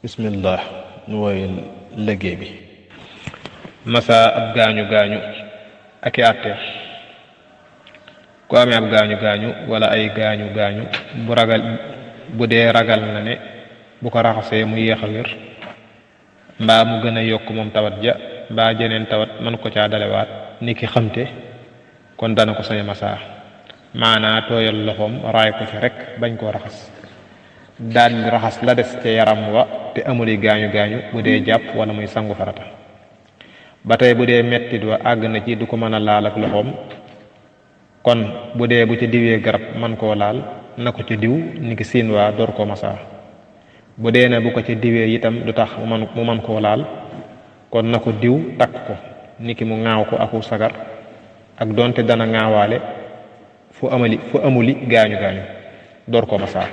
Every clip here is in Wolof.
bismillah ñu woy liggéey bi. masa ab gaañu gaañu ak i àtte. ku amee ab gaañu gaañu wala ay gaañu gaañu bu dee ragal na ne bu ko raxasee mu yéex a wér mbaa mu gën a yokk moom tawat ja mbaa jeneen tawat mën ko caa dalewaat ni ki xamte kon dana ko sañ masa maanaa tooyal loxoom raay ko ci rek bañ koo raxas daan raxas la des ca yaram wa te amuli gaañu gaañu bu dee jàpp wala muy sangu farata. ba tey bu dee mettit wa àgg na ci du ko mën a laal ak loxoom kon bu dee bu ci diwee garab man koo laal na ko ci diw ni ki siin waa door koo masa. bu dee ne bu ko ci diwee itam du tax mu man koo laal kon na ko diw takk ko ni ki mu ŋaaw ko aku sagar ak donte dana ŋaawaale fu amuli gaañu gaañu door koo masa.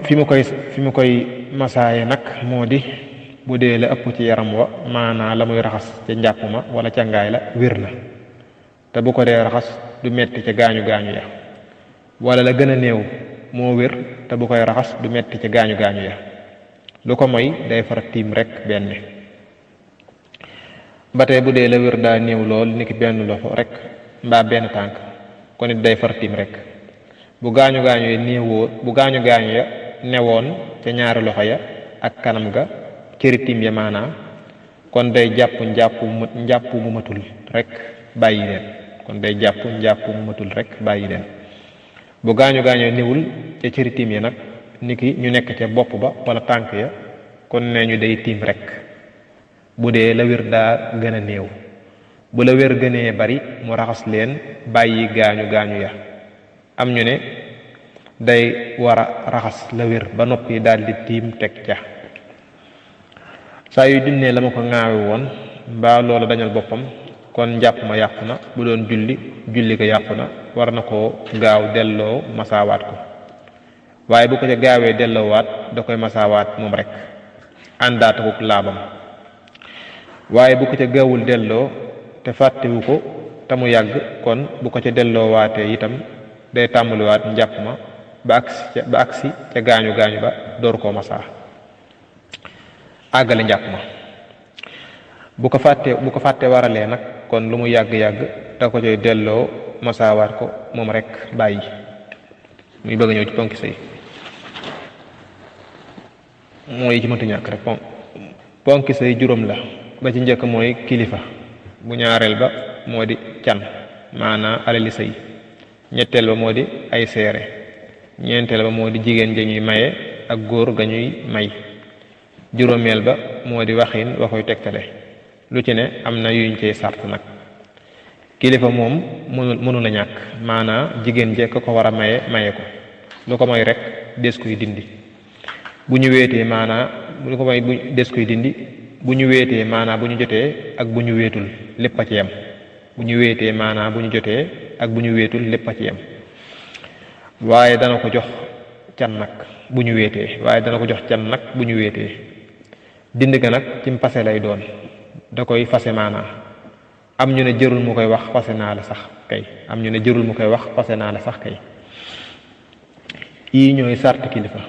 fi mu koy masaaye nag moo di bu dee la ëpp ci yaram wa maanaa la muy raxas ca njàpp ma wala ca ngaay la wér na te bu ko dee raxas du metti ca gaañu gaañu ya wala la gën a néew moo wér te bu koy raxas du metti ca gaañu gaañu ya lu ko moy day fara tiim rek benn. ba tey bu dee la wér daa néew lool niki benn loxo rek mbaa benn tànk kon it day fara tiim rek. bu gaañu gaañu ya newoon ca ñaari loxo ya ak kanam ga cëri tiim ya maanaa kon day jàpp njàpp mu matul rek bàyyi leen bu gaañu gaañu niwul ca cëri tiim ya nag niki ñu nekk ca bopp ba wala tànk ya kon nee ñu day tiim rek bu dee la wér daa gën a néew. bu la wér gënee bari mu raxas leen bàyyi gaañu gaañu ya am ñu ne day war a raxas la wér ba noppi daldi tiim teg ca. saa yu dinnee la ma ko ŋaawe woon mbaa loola dañal boppam kon njàpp ma yàqu na bu doon julli ko yàqu na war na koo gaaw delloo masaawaat ko waaye bu ko ca gaawee delloowaat da koy masaawaat moom rek àndaatakuk laabam. waaye bu ko ca gaawul delloo te fàttewu ko te mu yàgg kon bu ko ca delloowaatee itam day tàmbaliwaat njàpp ma ba agsi ca gaañu gaañu ba door koo masaa àggale njàpp ma. bu ko fàttee waralee nag kon lu mu yàgg-yàgg da ko coy delloo masaawaat ko moom rek bàyyi. muy bëgg a ñëw ci ponki sëy mooy ci mëntu ñàkk rek ponki sëy juróom la. ba ci njëkk mooy kilifa, bu ñaareel ba moo di can maanaa alali sëy, ñetteel ba moo di ay seere, ñeenteel ba moo di jigéen ja ñuy maye ak góor ga ñuy may, juróomeel ba moo di waxin waxuy tegtale. lu ci ne am na yuñ cee sart nag. kilifa moom mënu la ñàkk, maanaa jigéen jekk ko war a maye ko, lu ko mooy rek des koy dindi. bu ñu wéetee maanaa lu ko mooy bu des koy dindi, bu ñu wéetee maanaa bu ñu jotee ak bu ñu wéetul lépp a ci yem. bu ñu wéetee maanaa bu ñu jotee ak bu ñu wéetul lépp a ci yem. waaye dana ko jox can nag bu ñu wéetee, bu ñu wéetee. dind ga nag ci pase lay doon, da koy fase maanaa. am ñu ne jërul mu koy wax fase naa la sax kay, am ñu ne jërul mu koy wax fase naa la sax kay. yii ñooy sart kilifa.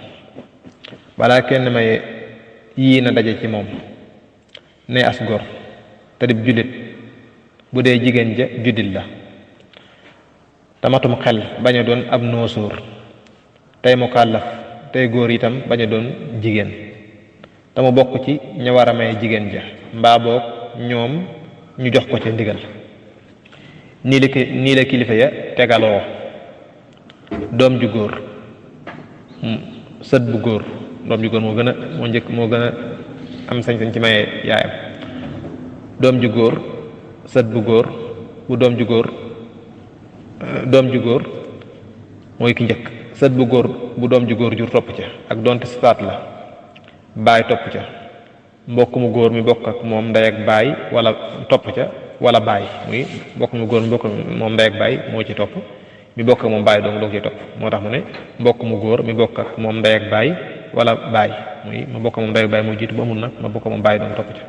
balaa kenn maye yii na daje ci moom: ne as gor te dib jullit, bu dee jigéen ja juddit la, tamatum xel bañ a doon ab noosóor, tey mu kàllaf tey góor itam bañ a doon jigéen, te mu bokk ci ña war a maye jigéen ja, mbaa boog ñoom ñu jox ko ca ndigal. nii la kilifa ya tegaloo: doom ju góor, sët bu góor. doom ju góor moo gën a am sañ-sañ ci maye yaayam. doom ju góor, sët bu góor, bu doom ju góor mooy ki njëkk. sët bu góor bu doom ju góor jur topp ca, ak donte sëtaat la, baay topp ca. mbokk mu góor mi bokk ak moom ndey ak baay wala topp ca, wala baay, muy mbokk mu góor mi bokk ak moom ndey ak baay moo ci topp, mi bokk ak moom baay doog ci topp. moo tax mu ne mbokk mu góor mi bokk ak moom ndey ak baay wala baay, muy ma bokk moom ndey ak baay moo jiitu, ba amul nag ma bokk moom baay doom topp ca.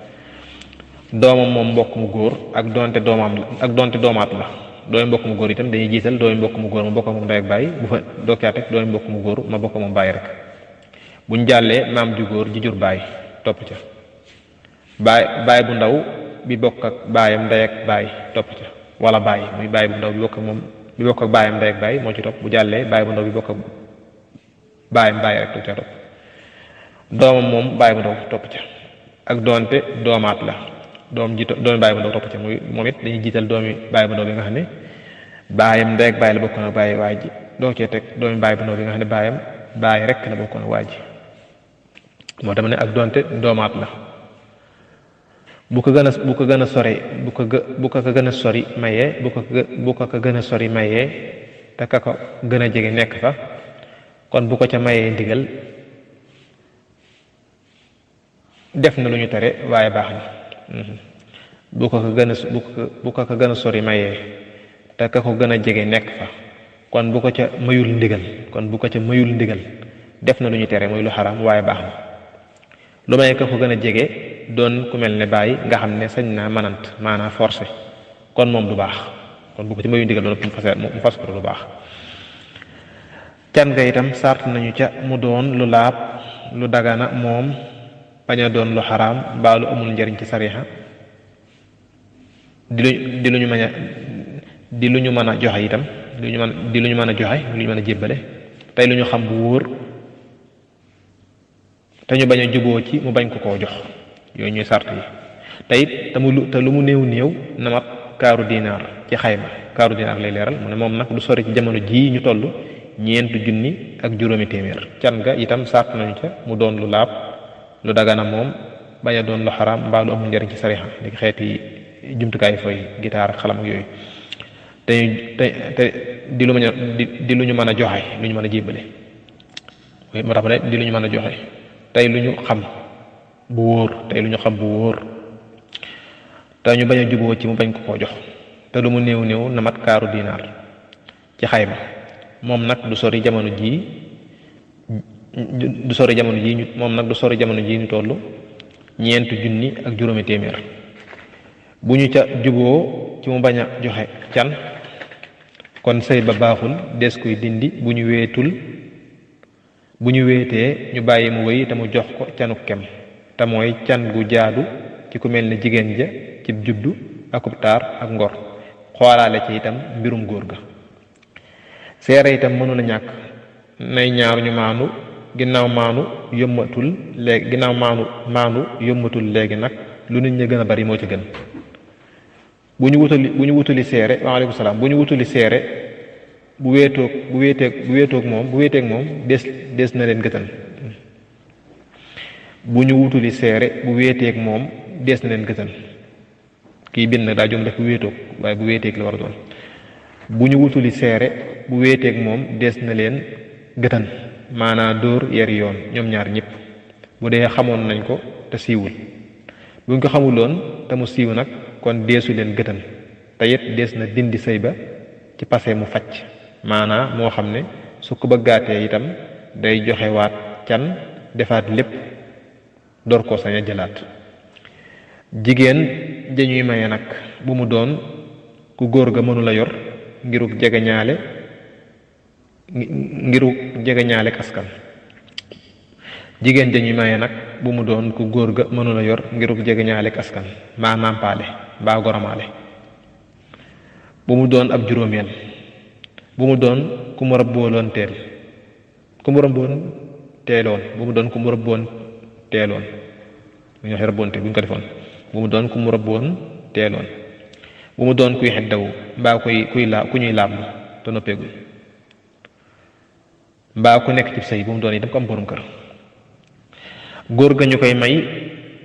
doomam moom mbokk mu góor ak donte doomaat la, doomi mbokk mu góor itam dañuy jiital doomi mbokk mu góor ma bokk moom ndey ak baay, bu fa doog caa teg doomi mbokk mu góor ma bokk moom baay rek. buñ jàllee maam ju góor ji jur baay topp ca baay bu ndaw bi bokk ak baayam ndey ak baay topp ca wala baay muy baay bu ndaw bi bokk ak baayam ndey ak baay moo ci topp bu jàllee baay bu ndaw bi bokk ak baayam baay rek ca topp doomam moom baay bu ndaw topp ca ak doonte doomaat la doomi baay bu ndaw topp ca muy moom it dañuy jiital doomi baay bu ndaw bi nga xam ne baayam ndey ak baay la bokkoon ak baay waay ji doo cee teg doomi baay bu ndaw bi nga xam ne baayam baay rek la bokkoon ak waay ji moo tax ne ak doonte doomaat la bu ko gën a sori bu ko gën a sori mayee bu ko gën a sori mayee te ka ko gën a jege nekk fa kon bu ko ca mayee ndigal def na lu ñu tere waaye baax na bu ko ko gën a sori mayee te ka ko gën a jege nekk fa kon bu ko ca mayul ndigal def na lu ñu tere muy lu xaraam waaye baax na lu may ka ko gën a jege doon ku mel ne bàyyi nga xam ne sañ naa manant maanaa forcé kon moom du baax kon bu ko ci mayul ndigal doon mu fas ko lu baax can nga itam sart nañu ca mu doon lu laab lu dagana moom bañ a doon lu xaraam mbaa lu amul njariñ ci sariha di lu ñu mën a joxe itam di lu ñu mën a joxe lu ñu mën a jébbale tey lu ñu xam bu wóor te ñu bañ a juboo ci mu bañ ko koo jox yooyu ñuy sart yi te it te lu mu néew na mat kaaru dinaar ci xayma kaaru dinaar lay leeral mu ne moom nag du sori ci jamono jii ñu toll ñeent junni ak juróomi téeméer can nga itam sart nañu ca mu doon lu laab lu dagana moom bañ a doon lu xaraam mbaa lu amul njariñ ci sariha li xeeti jumtukaay fooy gitaar ak xalam ak yooyu te di lu ñu mën a joxe lu ñu mën a jébbale moo tax ma ne di lu ñu mën a joxe tey lu ñu xam bu wóor te ñu bañ a juboo ci mu bañ ko koo jox te lu mu néew na mat kaaru dinaar ci xayma moom nag du sori jamono jii ñu toll ñeent junni ak juróomi téeméer bu ñu ca juboo ci mu bañ a joxe can kon sëy ba baaxul des koy dindi bu ñu wéetee ñu bàyyi mu wéy te mu jox ko canu kem te mooy can gu jaadu ci ku mel ne jigéen ja ci juddu akub taar ak ngor xoolaale ci itam mbirum góor ga seere itam mënul a ñàkk nay ñaar ñu maandu ginnaaw maandu yombatul léegi nag lu nit ñi gën a bari moo ci gën bu ñu wutali seere waaleykum salaam bu ñu wutali seere bu wéetoog moom des na leen gëtan bu ñu wutuli seere bu wéeteeg moom des na leen gëtan kii bind nag daa jom def bu wéetoog waaye bu wéeteeg la war a doon bu ñu wutuli seere bu wéeteeg moom des na leen gëtan maanaa dóor yari yoon ñoom ñaar ñëpp bu dee xamoon nañ ko te siiwul buñ ko xamuloon te mu siiw nag kon deesu leen gëtan te it des na dindi sëy ba ci passé mu facc maanaa moo xam ne su ko bëggaatee itam day joxe waat can defaat lépp door ko sañ a jëlaat jigéen dañuy maye nag bu mu doon ku góor ga mënula yor ngiruk jegeñaale askan jigéen dañuy maye nag bu mu doon ku góor ga mënula yor ngiruk jegeñaale askan mbaa nàmpaale mbaa goromaale bu mu doon ab juróomeel bu mu doon ku mu rëbboon teeloon bu mu doon ku mu rëbboon teeloon bu ñu waxee rëbboonte bu ñu ko defoon bu mu doon ku mu rëbboon teeloon bu mu doon kuy xeddawu mbaa ku ñuy làmb te noppeegul mbaa ku nekk ci sëy bu mu doon itam ko am borom kër góor ga ñu koy may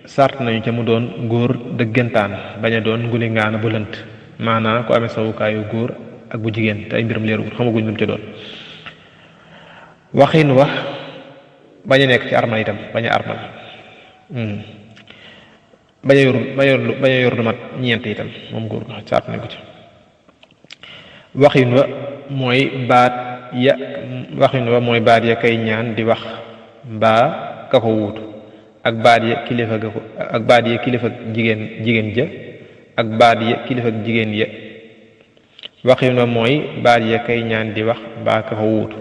sart nañu ca mu doon góor dëggantaan bañ a doon nguli ngaana bu lënt maanaa ku amee sawukaayu góor ak bu jigéen te ay mbiram leerul xamaguñ lu mu ca doon waxin wax bañ a nekk ci armal itam bañ a armal bañ a yor lu mat ñeent itam moom góor ga sart nañ ko ci waxin wa mooy baat ya kay ñaan di wax mbaa ka ko wuutu ak baat ya kilifa jigéen ja ak baat ya kilifa jigéen ya waxin wa mooy baat ya kay ñaan di wax mbaa ka ko wuutu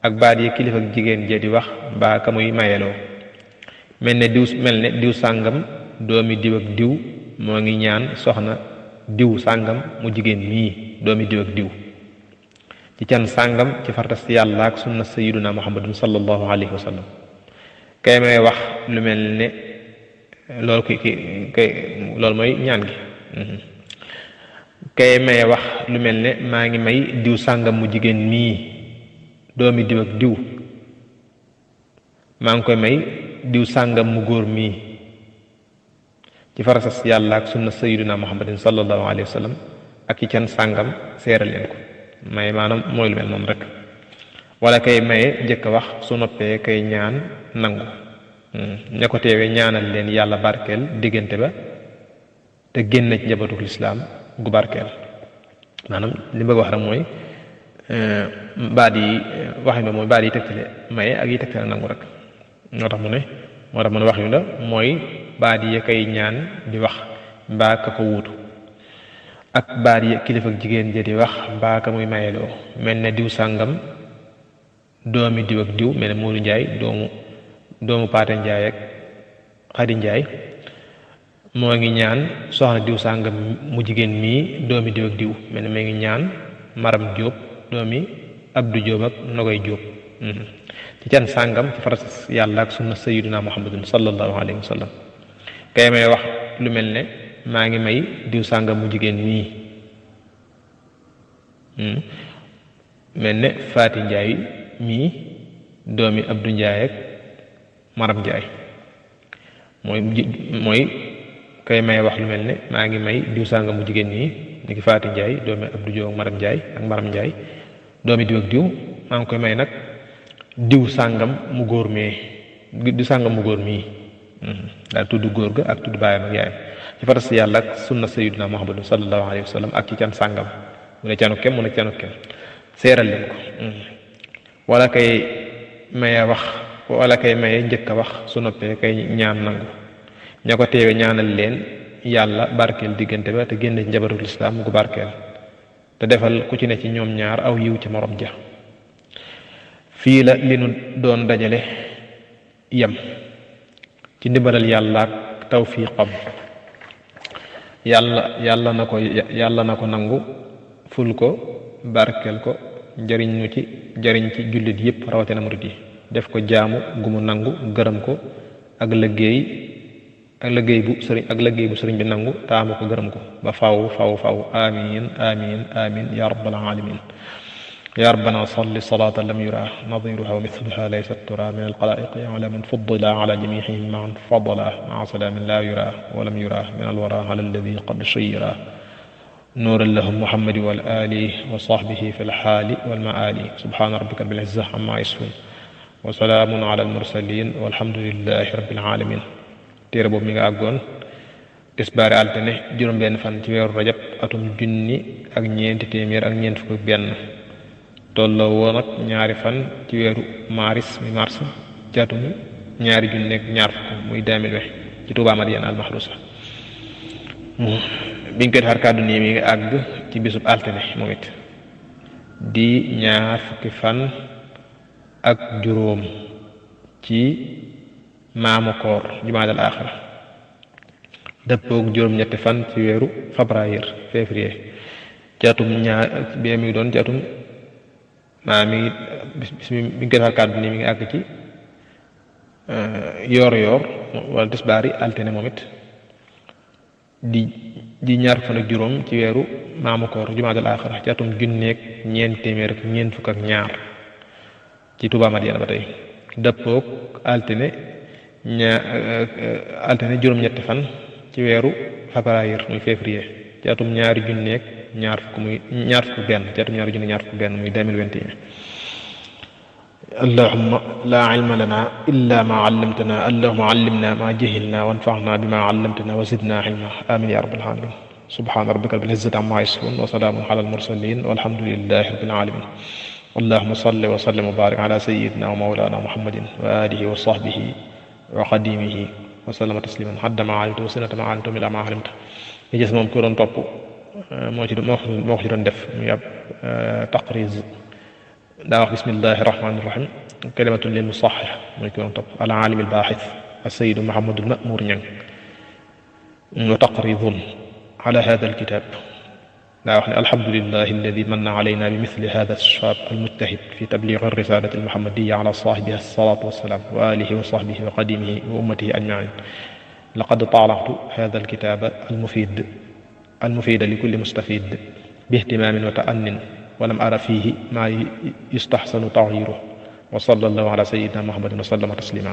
ak baat yi kilifa ak jigéen ja di wax mbaa ka muy mayeloo mel ne diw sàngam doomi diw ak diw moo ngi ñaan soxna diw sàngam mu jigéen mii doomi diw ak diw ci can sàngam ci fartas yàlla ak sunna sayyiduna muhammadun sallallahu alayhi wa sallam kay may wax lu mel ne loolu loolu mooy ñaan gi kay may wax lu mel ne maa ngi may diw sàngam mu jigéen mii doomi diw ak diw maa ngi koy may diw sàngam mu góor mii ci farasas yàlla ak sunna sayyiduna muhammadin sallallahu alayhi wa sallam ak ci can sàngam seeral leen ko may maanaam mooy lu mel noonu rek wala kay maye njëkk a wax su noppee kay ñaan nangu ña ko teewee ñaanal leen yàlla barkeel diggante ba te génn ci njabootuk lislaam gu barkeel maanaam li bëgg wax rek mooy baat yi waxin ba mooy baat yi tegtale maye ak yi tegtale nangu rek moo tax mu ne wax yu la mooy baat yi kay ñaan di wax mbaa ka ko wuutu ak baat yi kilifa ak jigéen ja di wax mbaa ka muy mayeloo mel ne diw sàngam doomi diw ak diw mel ne Moodu Njaay doomu Paate Njaay ak Xadi Njaay moo ngi ñaan soxna diw sàngam mu jigéen mii doomi diw ak diw mel ne ma ngi ñaan Maram Jóob doomi Abdu Jóob ak Nogoy Jóob ci can sàngam ci faras yàlla ak sunna sayyiduna muhammadun sallallahu alayhi wa sallam kay may wax lu mel ne maa ngi may diw sàngam mu jigéen mii mel ne Faati Njaay mii doomi Abdu Njaay ak Maram Njaay mooy kay may wax lu mel ne maa ngi may diw sàngam mu jigéen mii ni ki Faati Njaay doomi Abdu Jóob ak Maram Njaay ak Maram Njaay doomi diw ak diw maa ngi koy may nag diw sàngam mu góor mii daal tudd góor ga ak tudd baayam ak yaayam ci faras yàlla ak sunna sayyidina muhammadu sallallahu alayhi wa sallam ak ci can sàngam mu ne canu kem mu ne canu kem seeral leen ko wala kay maye njëkk a wax su noppee kay ñaan nangu ña ko teewe ñaanal leen yàlla barkeel diggante ba te génne ci njabootu lislaam gu barkeel te defal ku ci ne ci ñoom ñaar aw yiw ci morom ja fii la li nu doon dajale yem ci ndimbalal yàlla ak tawfiqam yàlla na ko nangu ful ko barkeel ko jariñ ci jullit yépp rawatina murid yi def ko jaamu gu mu nangu gërëm ko ak liggéey bu sëriñ bi nangu taamu ko gërëm ko ba faw amin amin amin ya rabbal alamin يا ربنا صل صلاة لم يرى نظيرها ومثلها ليست ترى من القلائق على من فضل على جميعهم معا فضلا مع سلام لا يرى ولم يرى من الورى على الذي قد شيرا نورا لهم محمد والآل وصحبه في الحال والمآل سبحان ربك رب العزة عما يصفون وسلام على المرسلين والحمد لله رب العالمين téere boobu mi nga àggoon tisbaari altine juróom-benn fan ci weeru rajab atum junni ak ñeenti téeméer ak ñeent fukk ak benn tolloo woon ak ñaari fan ci weeru mars ci atum ñaari junni ak ñaar fukk muy 2020 ci Touba Madiyana al Mahrousa biñ koy defar kàddu nii mi ngi àgg ci bisub altine moom it di ñaar fukki fan ak juróom ci maamu koor jumaadal aaxira dëppoog juróom-ñetti fan ci weeru février ci atum bi mi ngi doon ci atum mi ngi bis bi ñu koy defar kàddu nii mi ngi àgg ci yoor wala tisbaari altine moom it di ñaar fan ak juróom ci weeru maamu koor jumaadal aaxira ci atum junneeg ñeent téeméer ak ñeent fukk ak ñaar ci Touba Madiyana ba tey dëppoog altine juróom-ñetti fan ci weeru février ci atum ñaari junneeg ñaar fukk benn ci atum ñaari junneeg ñaar fukk benn muy 2021 allahumma la ilma lana illa ma allamtana allahumma allimna ma jahilna wanfa'na bima allamtana wa zidna ilma amin ya rabbal alamin subhana rabbika rabbil izzati amma yasifun wa salamun ala al mursalin walhamdulillahi rabbil alamin allahumma salli wa sallim wa barik ala sayyidina wa mawlana muhammadin wa alihi wa sahbihi wa xadimihi wa sallama tasliman hadda ma alimta wa sinata ma alimta ila ma alimta li gis moom ko doon topp moo ko ci doon def muy ab taqriz daa wax bismillahi rahmaani rahim kalimatun lil musaxix mooy ki doon topp al aalim al baaxis as-sayyidu Muhammadul Mamour Ñang wa taqridun ala hada al kitab daa wax ne alhamdulillahi alladi manna alayna bi misli hada ash-shaab al-mujtahid fi tabliigi ar-risaalati al-muhammadiyya ala saahibiha as-salaatu wassalaam wa aalihi wa sahbihi wa qadimihi wa ummatihi ajma'iin laqad taala'tu hada al-kitaaba al-mufiida li kulli mustafiid bi ihtimaamin wa ta'annin wa lam ara fiihi maa yustahsanu taghyiiruhu wa sallallahu ala sayyidina Muhammadin wa sallama tasliima